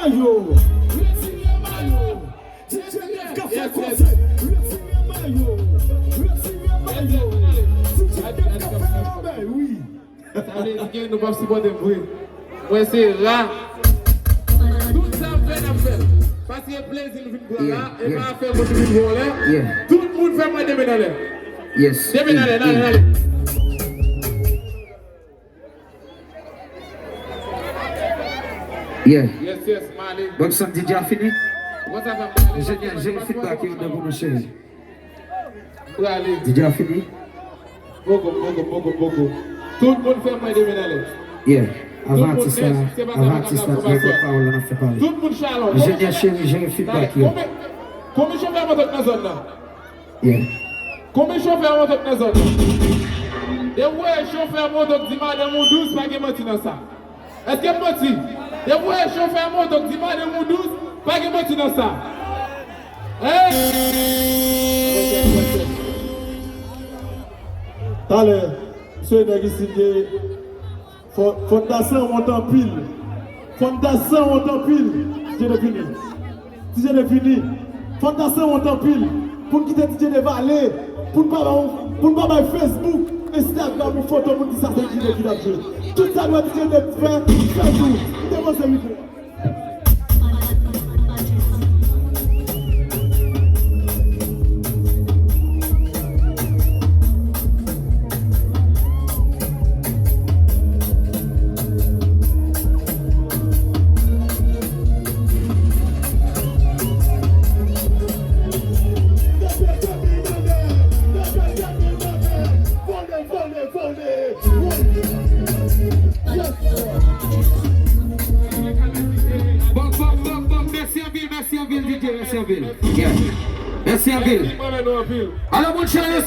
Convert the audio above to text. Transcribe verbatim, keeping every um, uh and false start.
Yo, retire mayo. D J Dave ka fè koze. Retire mayo. Retire mayo. D J Dave ka fè lòbèy, wi. Sa vle di ke nou p ap sipòte m vre. Mwen se ra. Tout sa m fè, n ap fè l. Paske plezi nou vin pran la, e pa afè moun vin vòlè. Tout moun fè mwen de men anlè. De men anlè, n ale, n ale. Yeah. Yes, yes, m ale. Bon, sa D J a fini? Enjenyè, jere feedback yo devan nou, cheri. Prale. D J a fini? Poko, poko, poko, poko. Tout moun fè mwen de men anlè. Yeah. Avan atis la, avan atis la, pran pawòl la, n ap fè pale. Tout moun shalom. Enjenyè, cheri, jere feedback yo. Konbyen, konbyen chofè moto k nan zòn nan? Yeah. Konbyen chofè moto k nan zòn nan? Depi w wè chofè moto k di madanm ou dous, pa gen manti nan sa. Èske m manti? Depi w wè chofè moto k di madanm ou dous, pa gen manti nan sa. Hey! Talè, misye nèg isit ye. Fò, fò n ta sanwont anpil. Fò n ta sanwont anpil. D J Dave vini. D J Dave vini. Fò n ta sanwont anpil. Pou n kite D J Dave ale. Pou n pa ba, pou n pa bay Facebook, Instagram ou foto moun di sa se D J Dave ki t ap jwe. Tout sa nou wè D J Dave fè, fè tou. Kite poze mikwo. Bòk, bòk, bòk, bòk, mèsi anpil, mèsi anpil, D J, mèsi anpil. Yeah. Mèsi anpil. Mèsi, mwen renmen nou anpil. Alò, moun chalè,